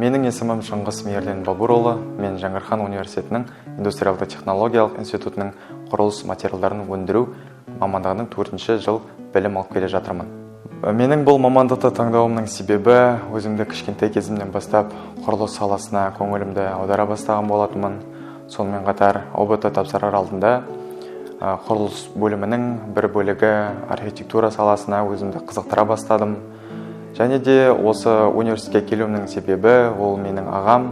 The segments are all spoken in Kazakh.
Менің есімім Шыңғыс Мейірлен Бабурұлы. Мен Жәңгір хан университетінің индустриалды технологиялық институтының құрылыс материалдарын өндіру мамандығының төртінші жыл білім алып келе жатырмын. Менің бұл мамандықты таңдауымның себебі, өзімді кішкентай кезімнен бастап құрылыс саласына көңілімді аудара бастаған болатынмын. Сонымен қатар ҰБТ тапсырар алдында құрылыс бөлімінің бір бөлігі архитектура саласына өзімді қызықтыра бастадым. Және де осы университетке келуімнің себебі, ол менің ағам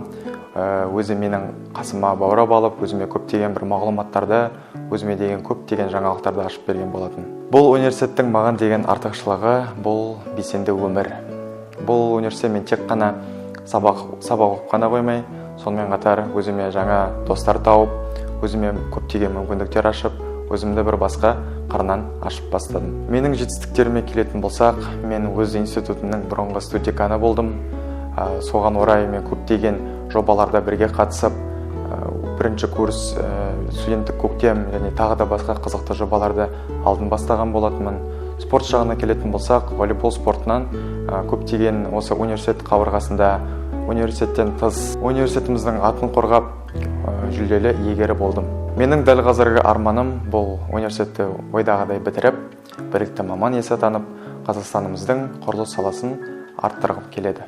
өзі менің қасыма баурап алып, өзіме көптеген бір мағлұматтарды, өзіме деген көптеген жаңалықтарды ашып берген болатын. Бұл университеттің маған деген артықшылығы – бұл белсенді өмір. Бұл университетте мен тек қана сабақ оқып қана қоймай, сонымен қатар өзіме жаңа достар тауып, өзіме көптеген мүмкіндіктер ашып, өзімді бір басқа қырынан ашып бастадым. Менің жетістіктеріме келетін болсақ, мен өз институтымның бұрынғы студдеканы болдым. Соған орай мен көптеген жобаларда бірге қатысып, бірінші курс, студенттік көктем және тағы да басқа қызықты жобаларды алдын бастаған болатынмын. Спорт жағына келетін болсақ, волейбол спортынан көптеген осы университет қабырғасында, университеттен тыс университетіміздің атын қорғап, жүлделі иегері болдым. Менің дәл қазіргі арманым – бұл университетті ойдағыдай бітіріп, білікті маман иесі атанып, Қазақстанымыздың құрылыс саласын арттырғым келеді.